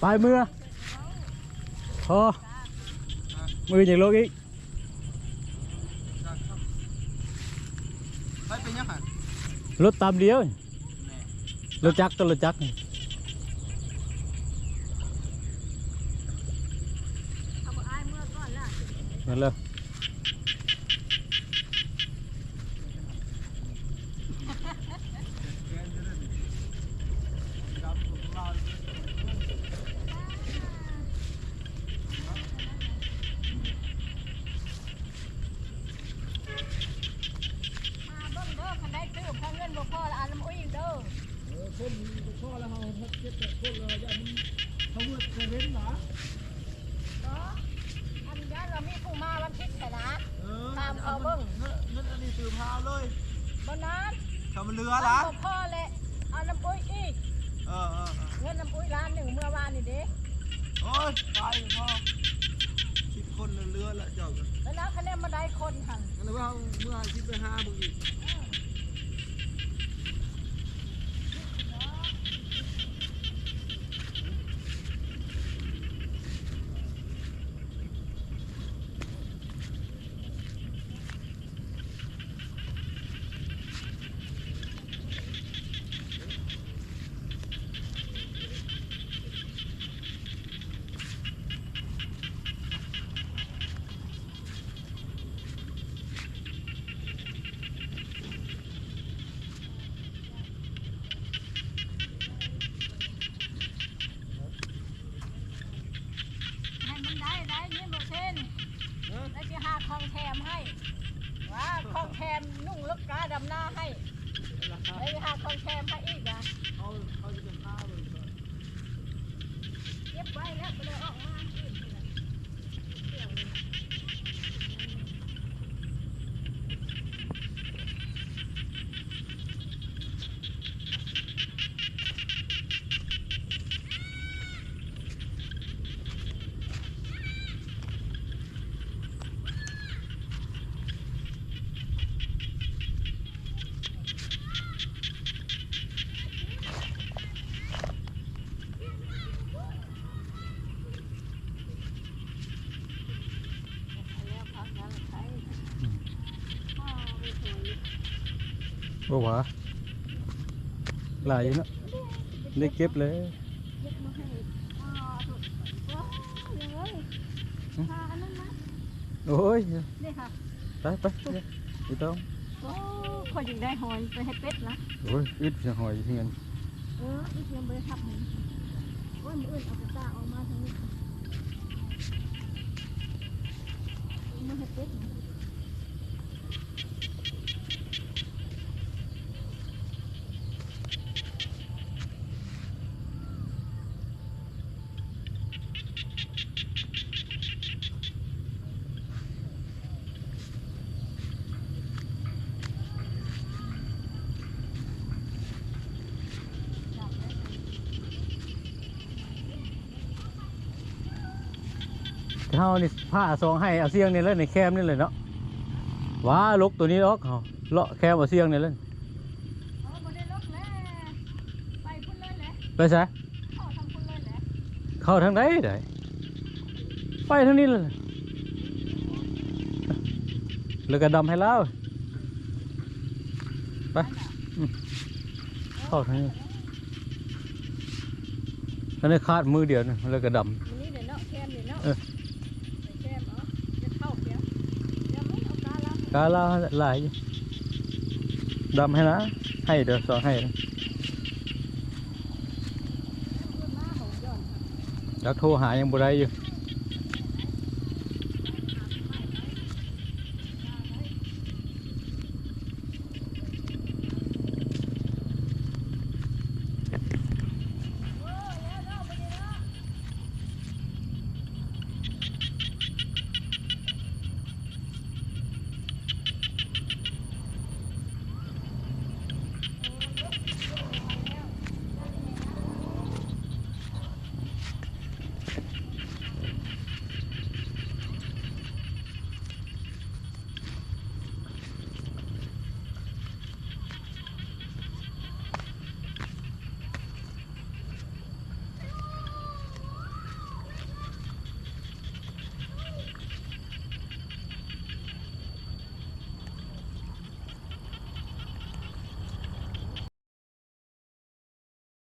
ໄປເມືອ ພໍ ມື້ນີ້ຍັງລົງອີກ ໃຜເປັນຫຍັງຫັ້ນ? ລົດຕາມດຽວ ແນ່ ລົດຈັກ ໂຕລົດຈັກນີ້ ເອົາບໍ່ອ້າຍເມືອກ່ອນລະ ນັ້ນແຫຼະ. ຫາເບິ່ງເດີ ຄັນໄດ້ຕື່ມ ຄັນເງິນບໍ່ພໍລະເອົານຳອຸ້ຍອີກເດີ. ເອີ ຄົນບໍ່ພໍລະ ເຮົາຫົກເຈັດແປດຄົນລະ ຢ້ານມັນ ເຂົາເວີດເຊເວັນນະ. ບໍ່ ອັນຢ້ານວ່າມີຜູ້ມາວັນທິດຫັ້ນນະ. ເອີ ຖາມເຂົາເບິ່ງ ເງິນ ເງິນອັນນີ້ຊື້ພາເລີຍ ບໍ່ນານ ຖ້າມັນເຫຼືອລະ ບໍ່ພໍແຫຼະ ເອົານຳອຸ້ຍອີກ. ເອີ ເອີ ເອີ ເງິນນຳອຸ້ຍລ້ານໜຶ່ງເມື່ອວານນີ້ເດ້. ໂອ້ຍ ຕາຍບໍ່ ສິບຄົນເຫຼືອລະເຈົ້າ ແລ້ວນະ ຄະແນນມາໄດ້ຄົນຫັ້ນ ອັນນັ້ນວ່າເຮົາເມື່ອຊິໄປຫາເບິ່ງອີກ. ໃຫ້ມັນໄດ້ ໄດ້ຍິນບໍ່ເຊັນ? ຮະ? ແລ້ວຊິຫາຂອງແຖມໃຫ້. ວ່າຂອງແຖມນຸ່ງລົດກາດຳນາໃຫ້. ແລ້ວຊິຫາຂອງແຖມໃຫ້ອີກນະ. ເຂົາ ເຂົາຊິໄປຫາເບິ່ງກ່ອນ. ເກັບໄວ້ແລ້ວ ບໍ່ໄດ້ອອກມາອື່ນ. ບໍ່ຫວາ ຫຼາຍຢູ່ເນາະ ໄດ້ເກັບແລ້ວ. ໂອ້ຍ ໄປ ໄປ ໄປ ບໍ່ຕ້ອງ. ໂອ້ ຂ້ອຍຢາກໄດ້ຫອຍໄປໃຫ້ເປັດນະ. ໂອ້ຍ ອຶດຫອຍເຮືອນ. ເອີ ອີກຍັງບໍ່ໄດ້ທັບມັນ. ໂອ້ຍ ມື້ອື່ນເອົາກະຕ່າອອກມາທາງນີ້ ມາເຮັດເປັດ. ເຮົານີ້ພາສອງໄຮ່ເອົາສຽງນີ້ແຫຼະ ໃນແຄມນີ້ແຫຼະເນາະ. ຫວ່າ ຫຼົກໂຕນີ້ອອກ ເຮົາເລາະແຄມເອົາສຽງນີ້ແຫຼະ. ເອີ ບໍ່ໄດ້ຫຼົກແລ້ວ ໄປພຸ້ນເລີຍແຫຼະ. ໄປໃສ? ເຂົ້າທາງພຸ້ນເລີຍແຫຼະ. ເຂົ້າທາງໃດໄດ້? ໄປທາງນີ້ແຫຼະ ແລ້ວກໍດຳໃຫ້ລາວ. ໄປ ອືມ ເຂົ້າທາງນີ້ ອັນນີ້ຂາດມືດຽວນີ້ ແລ້ວກໍດຳ. ນີ້ແຫຼະເນາະ ແຄມນີ້ເນາະ. ເອີ ແຄມເອົາ ຈະເຂົ້າພຽງ ດຳໃຫ້ເອົາກາລາວ ກາລາວຫຼາຍຢູ່. ດຳໃຫ້ລາວ ໃຫ້ເດີ ສອງໄຮ່. ຈັກໂທຫາຍັງບໍ່ໄດ້ຢູ່.